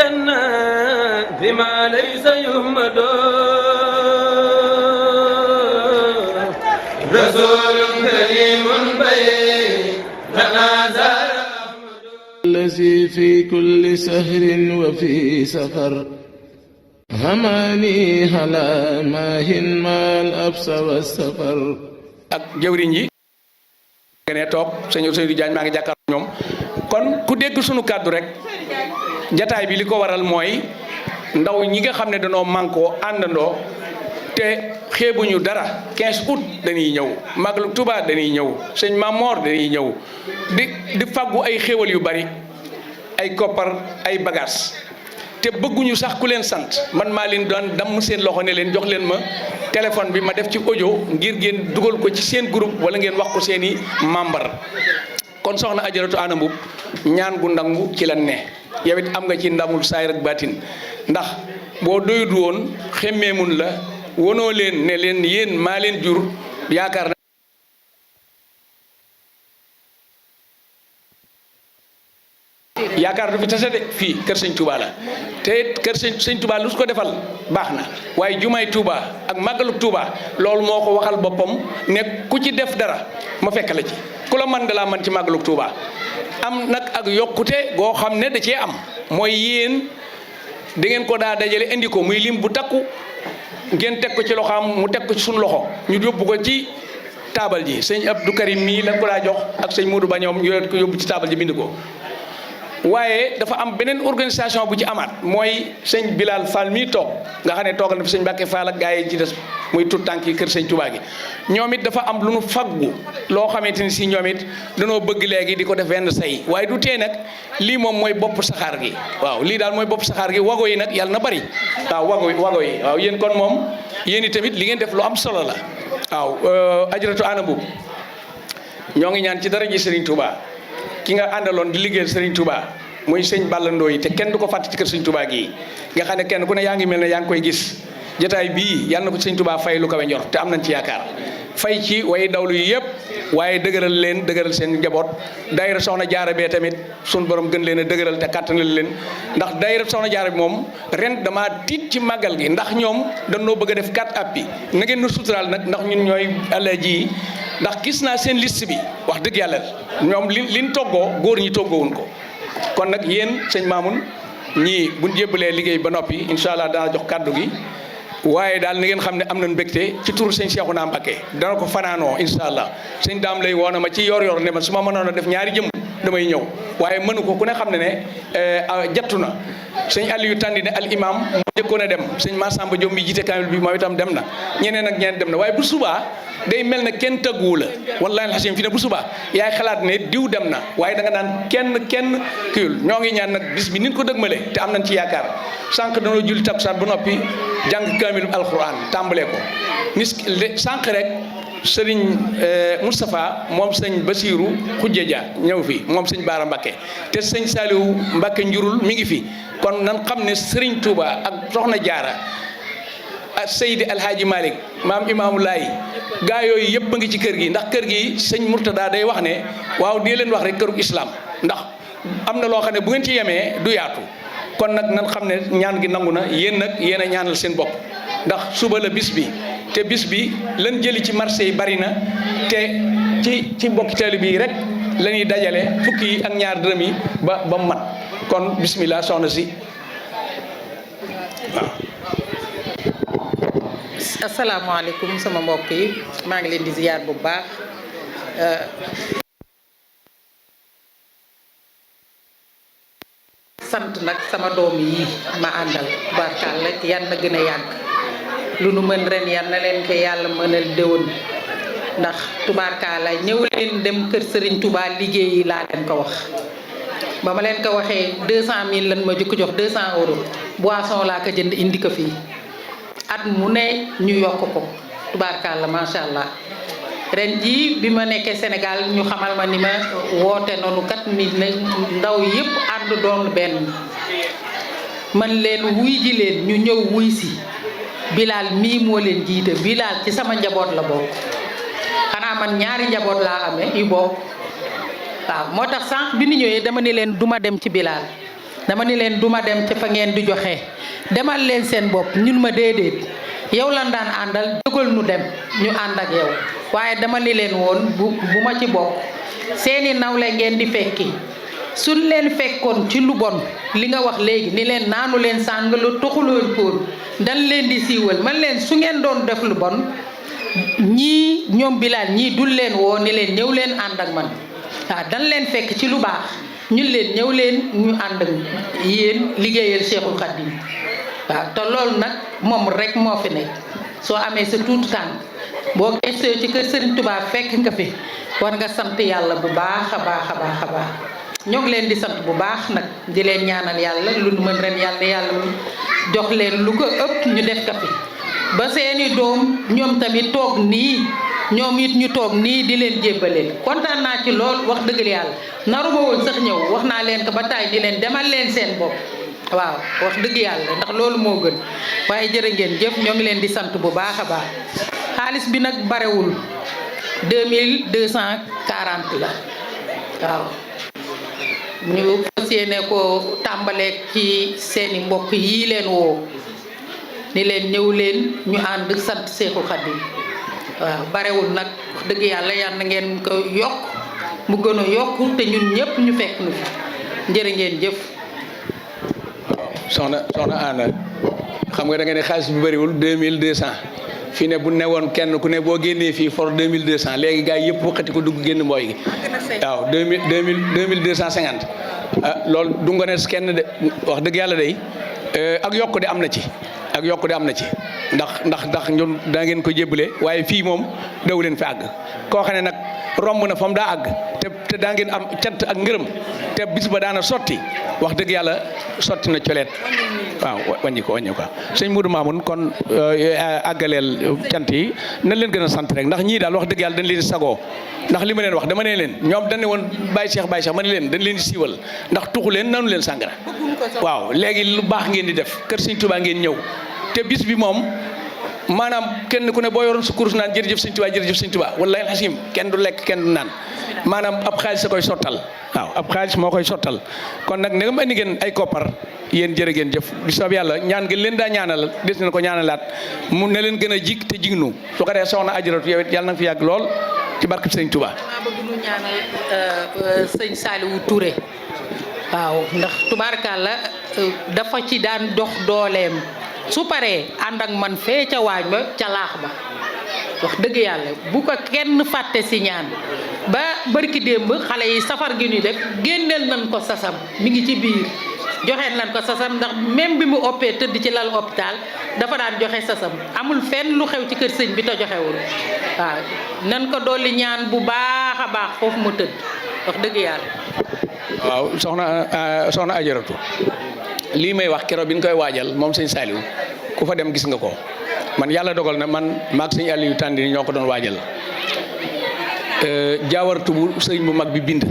الجنة بما ليس يهمد رسول كريم بين زار الذي في كل سهر وفي سفر هماني هلا ماهن ما الأبس والسفر ak jëwriñ yi ngeen toog sëñ Ousseynou Diagne maa ngi jàkkaarloo ñoom kon ku dégg sunu kàddu rek jataay bi li ko waral mooy ndaw ñi nga xam ne danoo mànkoo àndandoo te xeebuñu dara 15 août dañuy ñëw Magalu Touba dañuy ñëw sëñ Mamor dañuy ñëw di faggu ay xéewal yu bari ay koppar ay bagages te bëgguñu sax ku leen sant man maa leen doon damm seen loxo ne leen jox leen ma téléphone bi ma def ci audio ngir ngeen dugal ko ci seen groupe wala ngeen wax ko seeni membre kon soxna Ajaratu Ana Mbub ñaan gu ndangu ci lan ne yow it am nga ci ndamul saayir ak baatin ndax boo doyut woon xemmeemun la wonoo leen ne leen yéen maa leen jur yaakaar na yaakaar du fi tase de fii kër sëñ Touba la te kër sëñ Touba lu su ko defal baax na waaye jumaay Touba ak màggalu Touba loolu moo ko waxal boppam ne ku ci def dara ma fekk la ci ku la man da laa man ci màggalu Touba am nag ak yokkute goo xam ne da cee am mooy yéen da ngeen ko daa dajale indi ko muy lim bu takku ngeen teg ko ci loxoom mu teg ko ci suñu loxo ñu yóbbu ko ci taabal ji sëñ Abdou Karim mii la ko daa jox ak sëñ Modou Ba ñoom ñu ko yóbbu ci taabal ji bind ko waaye dafa am beneen organisation bu ci amaat mooy sëñ Bilal Fall mii toog nga xam ne toogal na fi sëñ Mbacke Fall ak gaa yi ci des muy tout tànk yi kër sëñ Touba gi ñoom it dafa am lu nu faggu loo xamante ni si ñoom it danoo bëgg léegi di ko def wenn say waaye du tee nag lii moom mooy bopp saxaar gi waaw lii daal mooy bopp saxaar gi wago yi nag yàlla na bari waaw wago yi waaw yéen kon moom yéen i tamit li ngeen def lu am solo la waaw Ajaratu Ana Mbub ñoo ngi ñaan ci dara ji Serigne Touba ki nga àndaloon di liggéeyal Serigne Touba muy sëñ ballandoo yi te kenn du ko fàtte ci kër sëñ Touba gii nga xam ne kenn ku ne yaa ngi mel ne yaa ngi koy gis jotaay bii yal na ko sëñ Touba fay lu kawe njor te am nañ ci yaakaar fay ci way dawlu yi yëpp waaye dëgëral leen dëgëral seen njaboot daayira soxna jaara bee tamit sun borom gën leen a dëgëral te kàttanal leen ndax daayira soxna jaara bi moom ren dama tiit ci màggal gi ndax ñoom dañoo bëgg a def 4 appi na ngeen nu suturaal nag ndax ñun ñooy alaaji yi ndax gis naa seen liste bi wax dëgg yàlla ñoom liñ toggoo góor ñi toggoowuñ ko kon nag yéen sëñ Mamoun ñii buñ jébbalee liggéey ba noppi incha allah dana jox kàddu gi waaye daal na ngeen xam ne am nañ mbégte ci turu sëñ Cheikhouna Mbacké dana ko fanaanoo incha allah sëñ daam lay woona ma ci yor ne ma su ma mënoon a def ñaari jëm damay ñëw waaye mënu ko ku ne xam ne ne jattu na sëñ Aliou Tandi ne al imam mu njëkkoon a dem sëñ Massamba Diom bi jiite kamil bi moom itam dem na ñeneen ak ñeneen dem na waaye bu subaa day mel ne kenn tëgguwu la wallahi alxasim fi ne bu subaa yaay xalaat ne diw dem na waaye da nga naan kenn kiiwul ñoo ngi ñaan nag bis bi nit ko dëgmale te am nañ ci yaakaar sànq danoo julli takkusaan ba noppi jàng kamil alquran tàmbalee ko sànq rek sëriñ Moustapha moom sëñ Basiiru Xujja Dia ñëw fi moom sëñ Baara Mbacké te sëñ Saliou Mbacké njurul mi ngi fi kon nan xam ne sëriñ Touba ak soxna Jaara ak Seydi Alhaaji Malick maam Imaamu Laay gaa yooyu yëpp a ngi ci kër gi ndax kër gi sëñ Murtada day wax ne waaw dee leen wax rek kërug islam ndax am na loo xam ne bu ngeen ci yemee du yaatu kon nag nan xam ne ñaan gi nangu na yéen nag yéen a ñaanal seen bopp ndax suba la bis bi te bis bi lan jëli ci marché yi bari na te ci mbokki taalibe yi rek la ñuy dajale fukki yi ak ñaar dërëm yi ba mat kon bismillah soxna si waaw. asalaamaaleykum sama mbokk yi maa ngi leen di ziyaar bu baax sant nag sama doom yi ma àndal barkalla yan na gën a yàgg lu nu mën ren yan na leen ko yàlla mënal déwén ndax tubaarkaala ñëw leen dem kër Serigne Touba liggéeyi laa leen ko wax ba ma leen ko waxee 200 000 lan ma jëkk jox 200 euros boisson laa ko jënd indi ko fii at mu ne ñu yokk ko tubaarkaala macha allah ren jii bi ma nekkee Sénégal ñu xamal ma ni ma woote noonu kat ni ne ndaw yëpp ànd doon benn man leen wuy ji leen ñu ñëw wuy si Bilal mii moo leen jiite Bilal ci sama njaboot la bokk xanaa man ñaari njaboot laa amee yu bokk waaw moo tax sànq bi ñu ñëwee dama ne leen duma dem ci Bilal dama ni leen duma dem ci fa ngeen di joxe demal leen seen bopp ñun ma déedéet yow lan daan àndal jógal nu dem ñu ànd ak yow waaye dama ni leen woon bu ma ci bokk seeni nawle ngeen di fekki suñ leen fekkoon ci lu bon li nga wax léegi ni leen naanu leen sàngalu toxuloon póor dañ leen di siiwal man leen su ngeen doon def lu bon ñii ñoom Bilal ñii dul leen woo ni leen ñëw leen ànd ak man waaw dañ leen fekk ci lu baax ñun leen ñëw leen ñu ànd ak yéen liggéeyal Cheikhul Khadim waaw te loolu nag moom rek moo fi nekk soo amee sa tuuti tànk boo gëstoo ci kër Serigne Touba fekk nga fi war nga sant yàlla bu baax a baax a baax a baax ñoo ngi leen di sant bu baax nag di leen ñaanal yàlla lu nu mën ren yàlla jox leen lu ko ëpp ñu def ka fi ba seeni doom ñoom tamit toog nii ñoom it ñu toog nii di leen jébbaleen kontaan naa ci lool wax dëgg yàlla naruma woon sax ñëw wax naa leen ko ba taay di leen demal leen seen bopp waaw wax dëgg yàlla ndax loolu moo gën waaye jërë ngeen jëf ñoo ngi leen di sant bu baax a baax xaalis bi nag barewul 2240 la waaw ñu fas yéene ko tàmbaleeg ci seeni mbokk yii leen woo ni leen ñëw leen ñu ànd sant Seexul Xadiim waaw barewul nag wax dëgg yàlla yal na ngeen ko yokk mu gën a yokk te ñun ñëpp ñu fekk nu fi jërë ngeen jëf. soxna Anna xam nga da nga ne xaalis bi bëriwul 2200 fii ne bu ne woon kenn ku ne boo génnee fii for 2200 léegi gars yi yëpp waxati ko dugg génn mbooy gi waaw 2250 loolu du nga ne kenn de wax dëgg yàlla day ak yokk de am na ci ak yokk de am na ci ndax ñun da ngeen ko jébbale waaye fii moom daw leen fi àgg koo xam ne nag romb na fa mu daa àgg te daa ngeen am cant ak ngërëm te bis ba daana sotti wax dëgg yàlla sotti na coleet waaw wàññi ko sëñ Moudou Mamoun kon àggaleel cant yi nañ leen gën a sant rek ndax ñii daal wax dëgg yàlla dañ leen di sagoo ndax li ma leen wax dama ne leen ñoom dañ ne woon Baye Cheikh ma ne leen dañ leen di siiwal ndax tuxu leen nanu leen sàngara waaw léegi lu baax ngeen di def kër sëñ Touba ngeen ñëw te bis bi moom maanaam kenn ku ne boo yoroon sa kurus naan jërëjëf sëñ Touba wallahi xasim kenn du lekk kenn du naan maanaam ab xaalis a koy sottal waaw ab xaalis moo koy sottal kon nag ne nga andi ngeen ay koppar yéen jërë ngeen jëf di soob yàlla ñaan ngeen leen daa ñaanal des na ko ñaanalaat mu ne leen gën a jig te jignu su ko dee soxna Ajaratu yow it yàlla na nga fi yàgg lool ci barke sëñ Touba. maa bëgg nu ñaanal sëñ Saliou Touré waaw ndax tubaarkàlla dafa ci daan dox dooleem su paree ànd ak man fee ca waañ ba ca laax ba wax dëgg yàlla bu ko kenn fàtte si ñaan ba barki démb xale yi safar gi ñu def génneel nañ ko sasam mi ngi ci biir joxeel nañ ko sasam ndax même bi mu oppee tëdd ci lal hôpital dafa daan joxe sasam amul fenn lu xew ci kër sëñ bi te joxewul waaw nan ko dolli ñaan bu baax a baax foofu mu tëdd wax dëgg yàlla. waaw soxna Ajaratu lii may wax keroog bi ñu koy waajal moom sëñ Saliou ku fa dem gis nga ko man yàlla dogal na man maag sëñ Aliou Tandini ñoo ko doon waajal jaawartu bu sëñ bu mag bi bind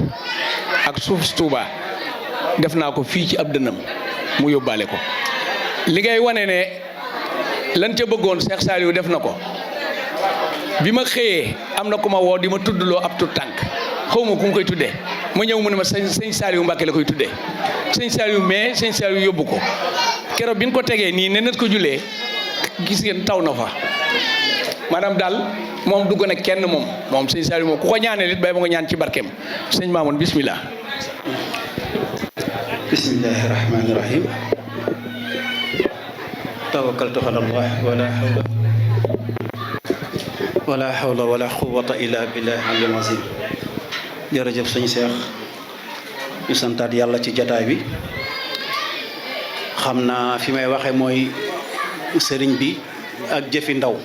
ak suuf si Touba def naa ko fii ci ab dënnam mu yóbbaale ko li ngay wane ne lan ca bëggoon Cheikh Saliou def na ko bi ma xëyee am na ku ma woo di ma tuddloo ab tut tànk xaw ma ku mu koy tuddee ma ñëw mu ne ma sëñ Saliou Mbacke la koy tuddee sëñ Saliou mais sëñ Saliou yóbbu ko keroog bi ñu ko tegee nii ne nat ko jullee gis ngeen taw na fa maanaam daal moom dugg na kenn moom sëñ Saliou moom ku ko ñaanee it bay ba nga ñaan ci barkeem sëñ Mamoun bismillah. bismillahi rahmani rahim tawakkaltu ala allah wala hawla wala quwwata illa billahi al-aliyyil azim jërëjëf sëñ Cheikh ñu santaat yàlla ci jataay bi xam naa fi may waxe mooy sëriñ bi ak jëfi ndaw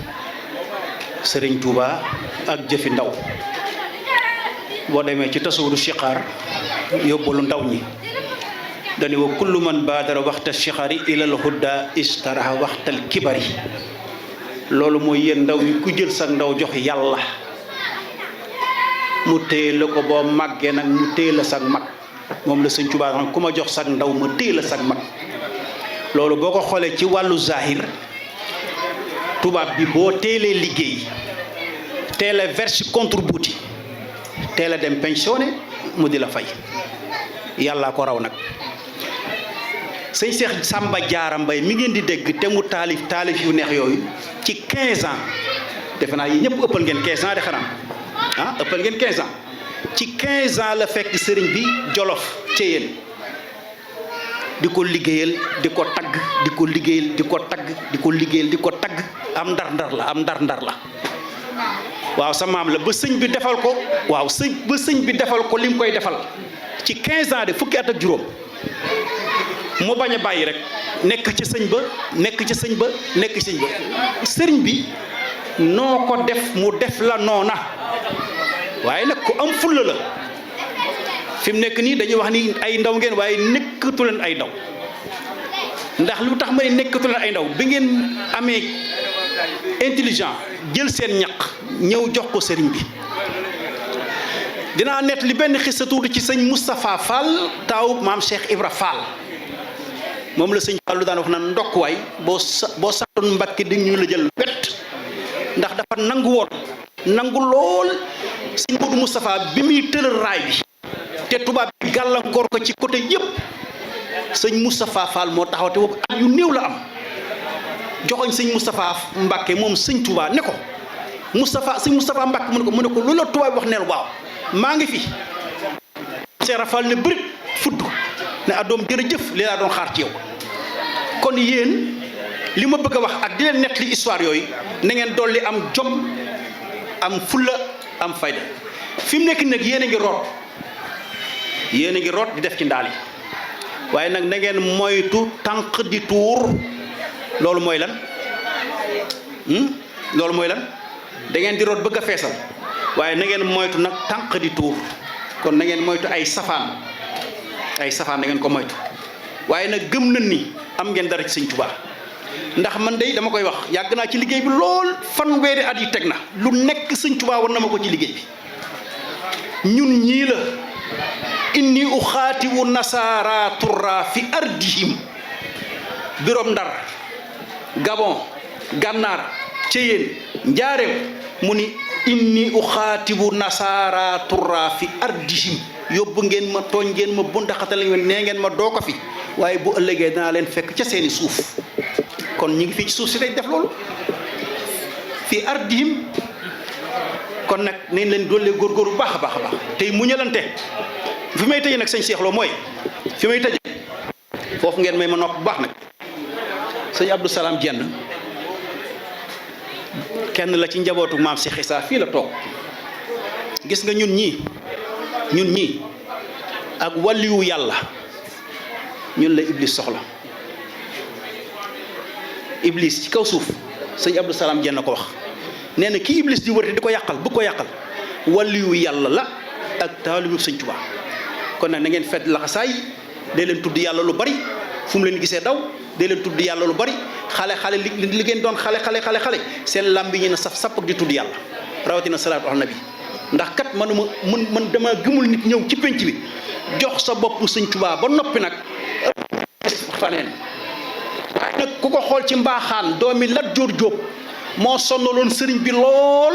sëriñ Touba ak jëfi ndaw boo demee ci tasawudu siqaar yóbbalu ndaw ñi dañu wa kullu man baadara waxta siqaari ilal hudda istaraha waxtal kibari loolu mooy yéen ndaw ñi ku jël sa ndaw jox yàlla mu téye la ko boo màggee nag mu téye la sag mag moom la sëñ Touba ku ma jox sag ndaw ma téye la sag mag loolu boo ko xoolee ci wàllu zahir tubaab bi boo teelee liggéey teel a verse contributi teel a dem pensionné mu di la fay yàllaa ko raw nag sëñ Cheikh Samba Diarra Mbaye mi ngeen di dégg te mu taalif yu neex yooyu ci 15 ans defe naa yi ñëpp ëppal ngeen 15 ans de xanaa ëppal ngeen 15 ans ci 15 ans la fekk sëriñ bi Jolof ca yéen di ko liggéeyal di ko tagg di ko liggéeyal di ko tagg di ko liggéeyal di ko tagg am ndar-ndar la waaw sa maam la ba sëñ bi defal ko waaw sëñ bi defal ko li mu koy defal ci 15 ans de fukki at ak juróom mu bañ a bàyyi rek nekk ci sëñ ba sëriñ bi noo ko def mu def la noona waaye nag ku am fulla la fi mu nekk nii dañuy wax ni ay ndaw ngeen waaye nekkatu leen ay ndaw ndax lu tax ma ne nekkatu leen ay ndaw bi ngeen amee intelligent jël seen ñaq ñëw jox ko sëriñ bi dinaa nett li benn xissa tuuti ci sëñ Moustapha Fall taaw maam Cheikh Ibra Fall moom la sëñ Fallu daan wax naan ndokkuwaay boo santoon Mbàkke di ñu la jël wet ndax dafa nangu lool sëñ Modou Moustapha bi muy tëral raay bi te tubaab bi gàllankoor ko ci côté yëpp sëñ Moustapha Fall moo taxaw te boobu at yu néew la am joxoñ sëñ Moustapha Mbàkke moom sëñ Touba ne ko sëñ Moustapha Mbàkke mu ne ko loolu la tubaab bi wax neel waaw maa ngi fi Cheikh Rafal ne bërit fudd ne adoom jërëjëf li laa doon xaar ci yow kon yéen li ma bëgg a wax ak di leen nett li histoire yooyu na ngeen dolli am jom am fulla am fayda fi mu nekk nag yéen a ngi root di def ci ndaal yi waaye nag na ngeen moytu tànk di tuur loolu mooy lan da ngeen di root bëgg a feesal waaye na ngeen moytu nag tànk di tuur kon na ngeen moytu ay safaan da ngeen ko moytu waaye nag gëm nañ ni am ngeen dara ci sëñ Tuubaa ndax man de dama koy wax yàgg naa ci liggéey bi lool fanweeri at yi teg na lu nekk sëñ Tuubaa war na ma ko ci liggéey bi ñun ñii la inni uxaatiwu nasaara turra fi ardihim birom Ndar Gabon Gànnaar Ceyeen Njaareem mu ni inni uxaatibu nasaara turra fi ardihim yóbbu ngeen ma tooñ ngeen ma bundaxatal nee ngeen ma doo ko fi waaye bu ëllëgee danaa leen fekk ca seeni suuf kon ñu ngi fii ci suuf si tey def loolu fi ardihim kon nag nañ leen dollee góorgóor bu baax a baax tey muñalante fi may tëjee nag sëñ Cheikh Lo mooy fi may tëjee foofu ngeen may ma nopp bu baax nag sëñ Abdou Salam Jenn kenn la ci njabootu maam Cheikh Issa fii la toog gis nga ñun ñii ak wàlliwu yàlla ñun la Iblis soxla Iblis ci kaw suuf sëñ Abdou Salam Jenn ko wax nee na ki Iblis di wërte di ko yàqal bu ko yàqal wàlliwu yàlla la ak taalibu sëñ Tuubaa kon nag na ngeen fet laxasaay dee leen tudd yàlla lu bari fu mu leen gisee daw dee leen tudd yàlla lu bari xale li ngeen doon xale seen làmbi ñu ne sap di tudd yàlla rawatina salaatu ala nabi ndax kat man dama gëmul nit ñëw ci penc bi jox sa bopp sëñ Tuubaa ba noppi nag faneen waaye nag ku ko xool ci mbaaxaan doomi Lat Joor Jóob moo sonnaloon sëriñ bi lool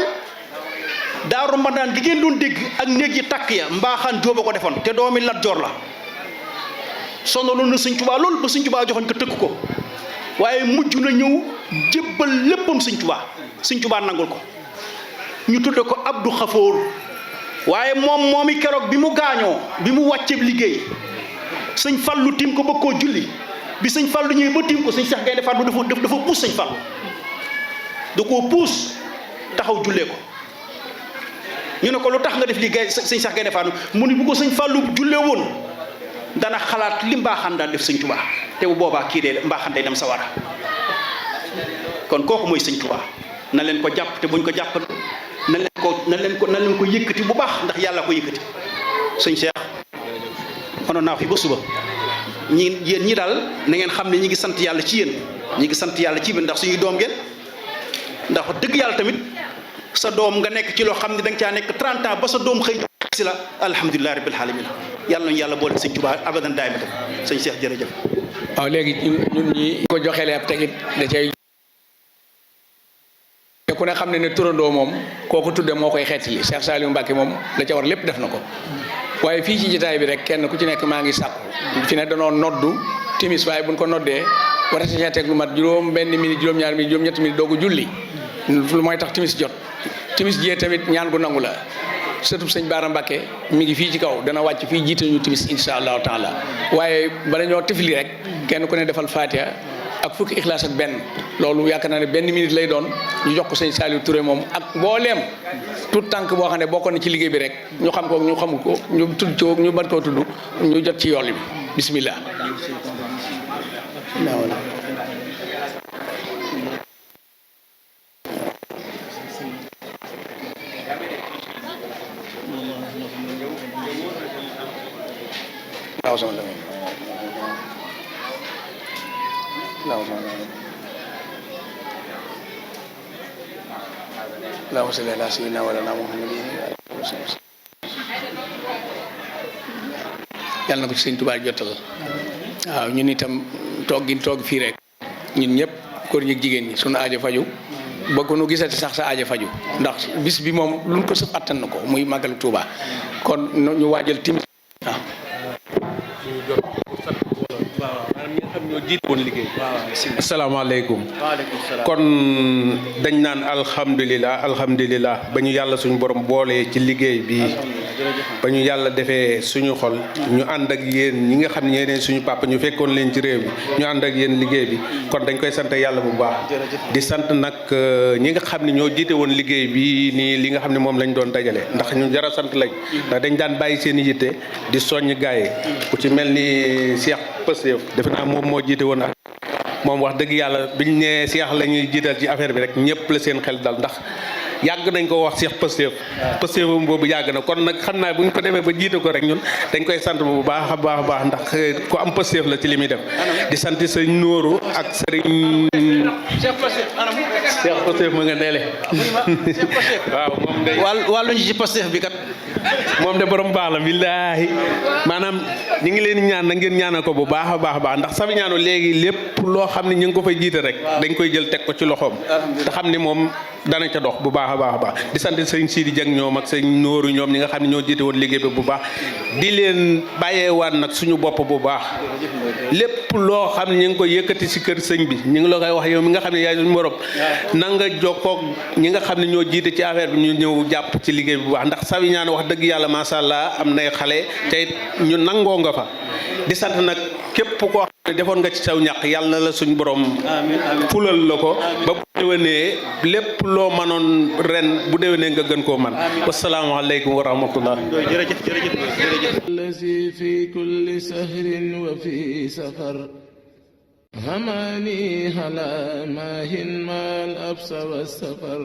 Daaru Manaan gi ngeen doon dégg ak néeg yi tàkk ya mbaaxaan Jóob a ko defoon te doomi Lat Joor la sonnaloon na sëñ Tuubaa lool ba sëñ Tuubaa joxoñ ko tëkk ko waaye mujj na ñëw jébbal léppam sëñ Tuubaa nangul ko ñu tudde ko Abdou Xafoor waaye moomi keroog bi mu gaañoo bi mu wàcceeb liggéey sëñ Fallu tiim ko bëgg koo julli bi sëñ Fallu ñëwee ba tiim ko sëñ Cheikh Gaynde Fatma dafa puus sëñ Fallu da koo puus taxaw jullee ko ñu ne ko lu tax nga def lii sëñ Cheikh Gaynde Fatma mu ni bu ko sëñ Fallu jullee woon dana xalaat li mbaaxaan daan def sëñ Tuubaa te bu boobaa kii dee mbaaxaan day dem sawara kon kooku mooy sëñ Tuubaa na leen ko jàpp te buñ ko jàpp na leen ko yëkkati bu baax ndax yàlla ko yëkkati sëñ Cheikh mënoon naa fi ba suba yéen ñi daal na ngeen xam ne ñi ngi sant yàlla ci yéen ndax suñuy doom ngeen ndax dëgg yàlla tamit sa doom nga nekk ci loo xam ne da nga caa nekk 30 ans ba sa doom xëy si la alhamdulilah rabbil alamin yàlla nañu yàlla boole sëñ Tuubaa abadan daay ma tam sëñ Cheikh jërëjëf. waaw léegi ñun ñi ko joxeele ab tegit da cay te ku ne xam ne turandoo moom kooku tudde moo koy xeetali Cheikh Saliou Mbacke moom la ca war lépp def na ko waaye fii ci jotaay bi rek kenn ku ci nekk maa ngi sàkku fi ne danoo noddu timis waaye buñ ko noddee war a si teg lu mat juróom benn minute juróom-ñaar minute juróom-ñetti minute doogu julli lu mooy tax timis jot timis jee tamit ñaan gu nangu la sëtub sëñ Baara Mbàkke mi ngi fii ci kaw dana wàcc fii jiite ñu timis insha allahu taala waaye bala ñoo tifli rek kenn ku ne defal Fatiha ak fukki ixlaas ak benn loolu yaakaar naa ne benn minute lay doon ñu jox ko sëñ Saliou Touré moom ak mbooleem tout tànk boo xam ne bokkoon na ci liggéey bi rek ñu xam ko ñu xamul ko ñu tudd ci ñu ban koo tudd ñu jot ci yool bi bismillah Allahumma salli ala sayyidina wa ala Muhammadin yàlla na ko ci sëñ Tuubaa jotal waaw ñun itam toog gi toog fii rek ñun ñëpp góor ñi ak jigéen ñi sunu aajo faju ba ko nu gisati sax sa aajo faju ndax bis bi moom luñ ko sëf attan na ko muy màggalu Tuubaa kon ñu waajal timis waaw asalaamaaleykum kon dañ naan alhamdulilah ba ñu yàlla suñu borom boolee ci liggéey bi ba ñu yàlla defee suñu xol ñu ànd ak yéen ñi nga xam ne ñeneen suñu papa ñu fekkoon leen ci réew mi ñu ànd ak yéen liggéey bi kon dañ koy sant yàlla bu baax di sant nag ñi nga xam ne ñoo jiite woon liggéey bi nii li nga xam ne moom lañ doon dajale ndax ñu jara sant lañ ndax dañ daan bàyyi seen i yitte di soññ gaay ku ci mel ni Cheikh Pastef defe naa moom moo jiite woon ak moom wax dëgg yàlla biñ ne Cheikh la ñuy jiital ci affaire bi rek ñëpp la seen xel dal ndax yàgg nañ ko wax Cheikh Pastef boobu yàgg na kon nag xam naa bu ñu ko defee ba jiite ko rek ñun dañ koy sant bu baax a baax ndax ku am Pastef la ci li muy def di sant sëñ Nooru ak sëriñ Cheikh Pastef ma nga neele waaw moom day wàllu ñu ci Pastef bi kat moom de borom baax la billaahi maanaam ñi ngi leen ñaan na ngeen ñaanal ko bu baax a baax ndax Safi ñaanu léegi lépp loo xam ne ñu ngi ko fay jiite rek dañ koy jël teg ko ci loxoom te xam ne moom dana ca dox bu baax a baax di sant sëñ Sidi Dieng ñoom ak sëñ Nooru ñoom ñi nga xam ne ñoo jiite woon liggéey bi bu baax di leen bàyyeewaat nag suñu bopp bu baax lépp loo xam ne ñu ngi koy yëkkati si kër sëñ bi ñu ngi la koy wax yow mi nga xam ne yaay suñu borom na nga jokkoog ñi nga xam ne ñoo jiite ci affaire bi ñu ñëw jàpp ci liggéey bi bu baax ndax Safi ñaan wax dëgg yàlla macha allah am nay xale te it ñu nangoo nga fa di sant nag képp koo xam ne defoon nga ci saw ñàq yàlla na la suñ borom fulal la ko ba bu déwénee lépp loo mënoon ren bu déwénee nga gën koo man wasalaamaaleykum wa rahmatullah jërëjëf allazi fi kulli sahrin wa fi safar hamani hala mahin mal absa wa safar